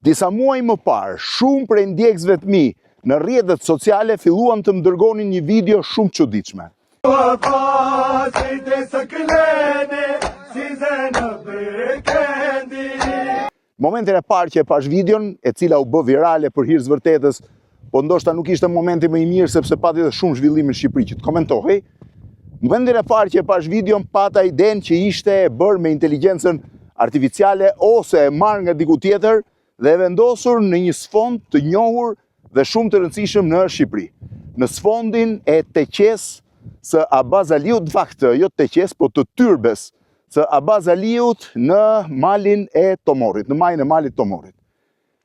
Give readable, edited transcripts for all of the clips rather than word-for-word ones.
Disa muaj më parë, shumë prej ndjekësve të mi në rrjetet sociale filluan të më dërgonin një video shumë të çuditshme. Momentin e parë që e pashë videon, e cila u bë virale për hir të vërtetës, po ndoshta nuk ishte momenti më i mirë sepse pati edhe shumë zhvillim në Shqipëri që të komentohej. Momentin e parë që e pashë videon, pata idenë që ishte e bërë me inteligjencën artificiale ose e marrë nga diku tjetër dhe e vendosur në një sfond të njohur dhe shumë të rëndësishëm në Shqipëri. Në sfondin e teqesë së Abaz Aliut, në fakt jo të teqesë, po të tyrbes së Abaz Aliut në malin e Tomorrit, në majën e malit Tomorrit.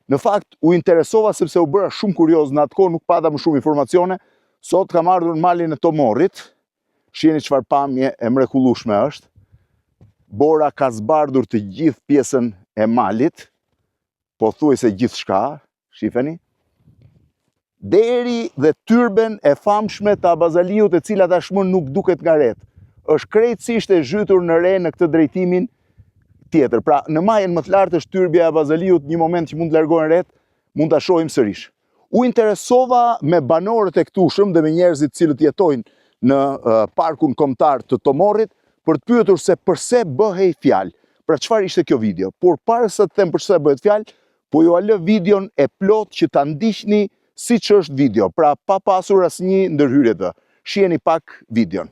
Në fakt, u interesova sepse u bëra shumë kurioz në atë kohë, nuk pata më shumë informacione. Sot kam ardhur në malin e Tomorrit. Shiheni çfarë pamje e mrekullueshme është. Bora ka zbardhur të gjithë pjesën e malit, pothuajse gjithçka, shifeni. Deri dhe tyrben e famshme të Abaz Aliut e cila tashmë nuk duket nga retë. Është krejtësisht e zhytur në re në këtë drejtimin tjetër. Pra, në majën më të lartë është tyrbja e Abaz Aliut, një moment që mund të largohen retë, mund ta shohim sërish. U interesova me banorët e këtushëm dhe me njerëzit të cilët jetojnë në parkun kombëtar të Tomorrit për të pyetur se përse bëhej fjalë. Pra çfarë ishte kjo video? Por para se të them për çfarë bëhet fjalë, po jua lë videon e plotë që ta ndiqni siç është video, pra pa pasur asnjë ndërhyrje të. Shiheni pak videon.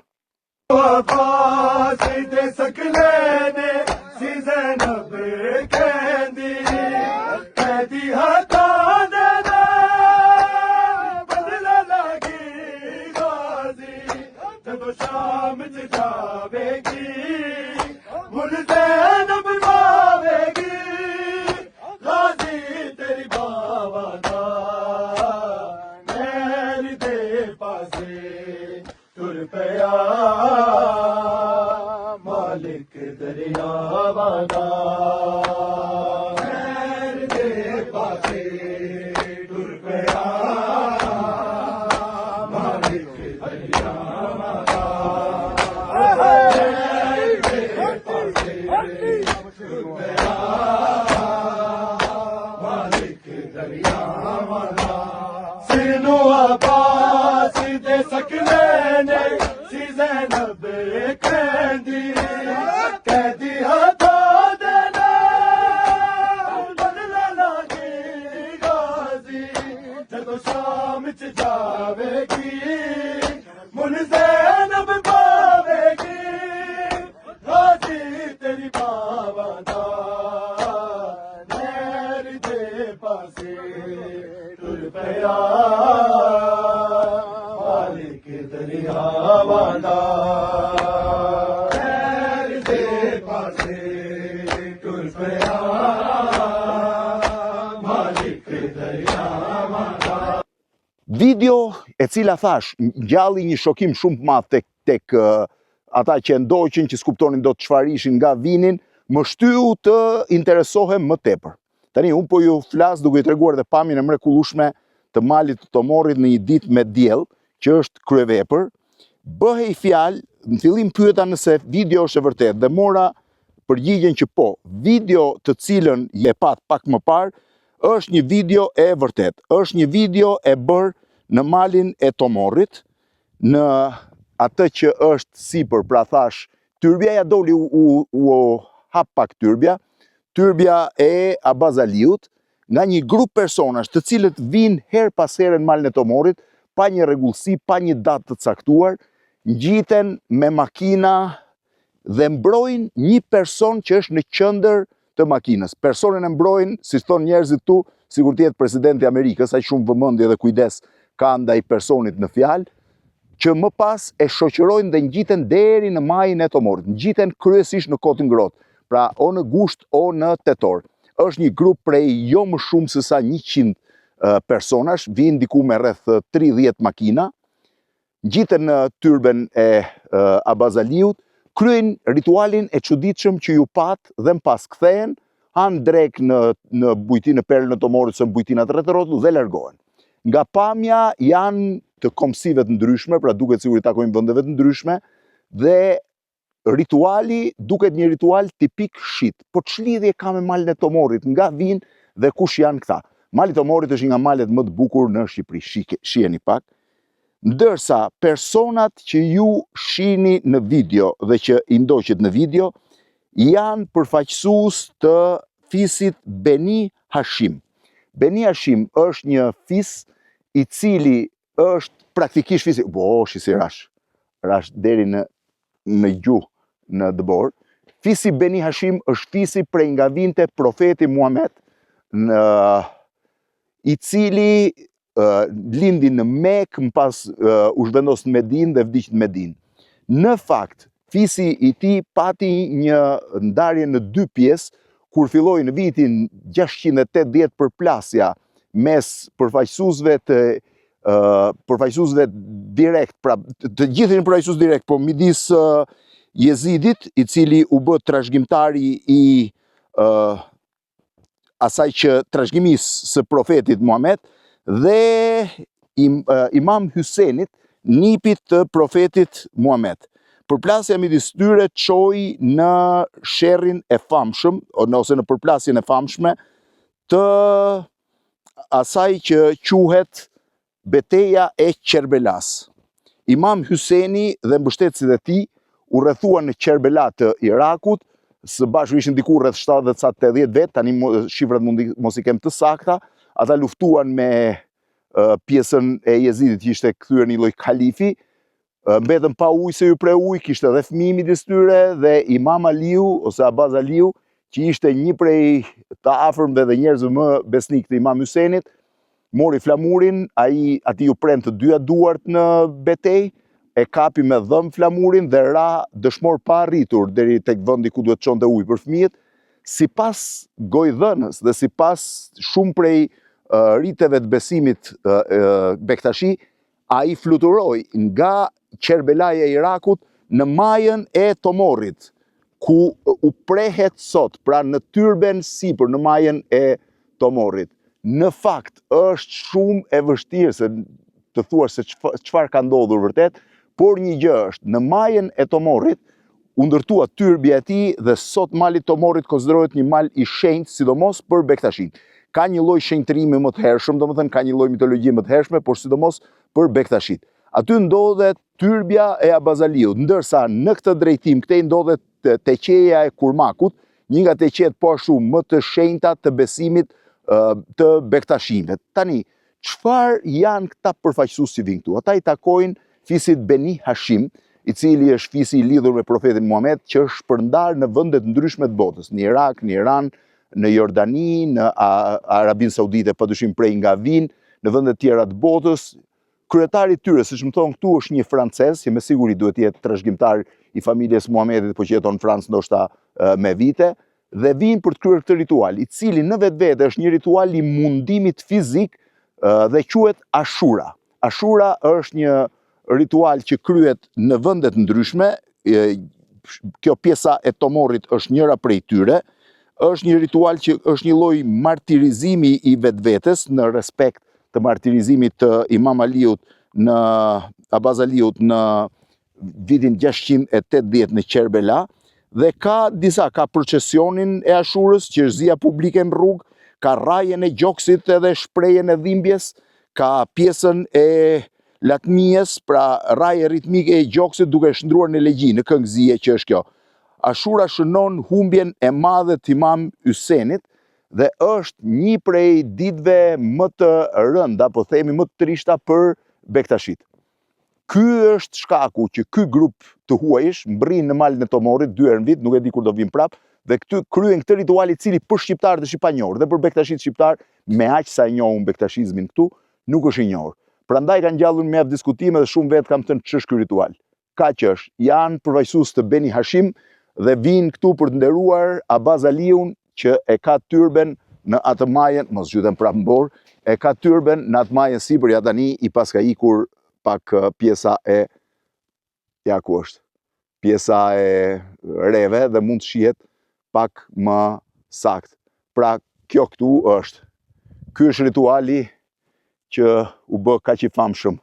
Video e cila thashë, ngjalli një shokim shumë të madh tek tek ata që e ndoqën, që s'kuptonin dot çfarë ishin nga vinin, më shtyu të interesohem më tepër. Tani unë po ju flas duke ju treguar dhe pamjen e mrekullueshme të malit të Tomorrit në një ditë me diell, që është kryevepër. Bëhej fjalë, në fillim pyeta nëse video është e vërtetë dhe mora përgjigjen që po, video të cilën e patë pak më parë, është një video e vërtetë. Është një video e bërë në malin e Tomorrit, në atë që është sipër, pra thashë, tyrbja ja doli u, u, u hap pak tyrbja, tyrbja e Abaz Aliut, nga një grup personash të cilët vijnë herë pas here në malin e Tomorrit, pa një rregullsi, pa një datë të caktuar, ngjiten me makina dhe mbrojnë një person që është në qendër të makinës. Personin e mbrojnë, siç thonë njerëzit këtu, sikur të jetë presidenti i Amerikës, aq shumë vëmendje dhe kujdes ka ndaj personit në fjalë, që më pas e shoqërojnë dhe ngjiten deri në majën e Tomorrit. Ngjiten kryesisht në kohë të ngrohtë, pra o në gusht o në tetor. Është një grup prej jo më shumë se sa 100 personash, vijnë diku me rreth 30 makina, ngjiten në tyrben e Abaz Aliut, kryejnë ritualin e çuditshëm që ju patë dhe më pas kthehen, hanë drekë në në bujtinë në Perlën e Tomorrit ose në bujtinat rreth rrotull dhe largohen. Nga pamja janë të kombësive të ndryshme, pra duket sikur i takojnë vendeve të ndryshme dhe rituali duket një ritual tipik shiit. Po ç'lidhje ka me malin e Tomorrit, nga vijnë dhe kush janë këta. Mali i Tomorrit është një nga malet më të bukur në Shqipëri. Shike, shiheni pak. Ndërsa personat që ju shihni në video dhe që i ndoqët në video janë përfaqësues të fisit Beni Hashim. Beni Hashim është një fis i cili është praktikisht fisi, bo, shi si rashë, rashë deri në në gjuhë në dëborë. Fisi Beni Hashim është fisi prej nga vinte profeti Muhamet, në i cili uh, lindi në Mekë, më pas uh, u zhvendos në Medinë dhe vdiq në Medinë. Në fakt, fisi i tij pati një ndarje në dy pjesë, kur filloi në vitin 680 përplasja mes përfaqësuesve të përfaqësuesve direkt, pra të gjithë ishin përfaqësues direkt, po midis Jezidit, i cili u bë trashëgimtari i asaj që trashëgimisë së profetit Muhamet dhe im, Imam Hysenit, nipit të profetit Muhamet. Përplasja midis tyre çoi në sherrin e famshëm, ose në përplasjen e famshme të asaj që quhet Beteja e Qerbelasë. Imam Hyseni dhe mbështetësit e tij u rrethuan në Qerbela të Irakut, së bashku ishin diku rreth 70 ca 80 vetë, tani shifrat mund mos i kem të sakta, ata luftuan me pjesën e Jezidit që ishte kthyer në një lloj kalifi, mbetën pa ujë se iu pre uji, kishte edhe fëmijë midis tyre dhe Imam Aliu ose Abaz Aliu, që ishte një prej të afërmve dhe njerëzve më besnikë të Imam Hysenit, mori flamurin, ai atij iu prenë të dyja duart në betejë, e kapi me dhëmbë flamurin dhe ra dëshmor pa arritur deri tek vendi ku duhet çonte ujë për fëmijët, sipas gojëdhënës dhe sipas shumë prej uh, riteve të besimit uh, uh, bektashi, Ai fluturoi nga Qerbelaja e Irakut në majën e Tomorrit, ku u prehet sot, pra në tyrben sipër në majën e Tomorrit. Në fakt, është shumë e vështirë se të thuash se çfarë ka ndodhur vërtet, por një gjë është, në majën e Tomorrit u ndërtua tyrbja e tij dhe sot mali i Tomorrit konsiderohet një mal i shenjtë, sidomos për bektashinjtë. Ka një lloj shenjtërimi më të hershëm, domethënë ka një lloj mitologjie më të hershme, por sidomos për bektashinjtë. Aty ndodhet tyrbja e Abaz Aliut, ndërsa në këtë drejtim këtej ndodhet teqeja e Kurmakut, një nga teqetë po ashtu më të shenjta të besimit të bektashinjve. Tani, Çfarë janë këta përfaqësues që vijnë këtu? Ata i takojnë fisit Beni Hashim, i cili është fisi i lidhur me profetin Muhamed, që është shpërndarë në vende të ndryshme të botës, në Irak, në Iran, në Jordani, në Arabinë Saudite, padyshim prej nga vijnë, në vende të tjera të botës. Kryetari i tyre, siç më thonë këtu, është një francez, që me siguri duhet të jetë trashëgimtar i familjes Muhamedit, po që jeton në Francë ndoshta me vite, dhe vijnë për të kryer këtë ritual, i cili në vetvete është një ritual i mundimit fizik dhe quhet Ashura. Ashura është një ritual që kryhet në vende të ndryshme, kjo pjesa e Tomorrit është njëra prej tyre, është një ritual që është një lloj martirizimi i vetvetes në respekt të martirizimit të Imam Aliut në Abaz Aliut në vitin 680 në Qerbela dhe ka disa, ka procesionin e Ashurës, që është zia publike në rrugë, ka rrahjen e gjoksit edhe shprehjen e dhimbjes, ka pjesën e latmies, pra rrahje ritmike e gjoksit duke shndërruar në elegji, në këngë zie që është kjo. Ashura shënon humbjen e madhe të Imam Hysenit dhe është një prej ditëve më të rënda, po themi më të trishta për bektashitë. Ky është shkaku që ky grup të huajsh mbërrijnë në malin e Tomorrit dy herë në vit, nuk e di kur do vijnë prapë, dhe këtu kryejnë këtë ritual i cili për shqiptarët është i panjohur dhe për bektashit shqiptar, me aq sa e njoh bektashizmin këtu, nuk është i njohur. Prandaj kanë ngjallur mjaft diskutime dhe shumë vetë kanë thënë ç'është ky ritual. Kaq është, janë përfaqësues të Beni Hashim dhe vijnë këtu për të nderuar Abaz Aliun që e ka tyrben në atë majën, mos zhytem prapë në borë, e ka tyrben në atë majën sipër, ja tani i paska ikur pak pjesa e, ja ku është, pjesa e reve dhe mund të shihet pak më saktë. Pra, kjo këtu është. Ky është rituali që u bë kaq i famshëm.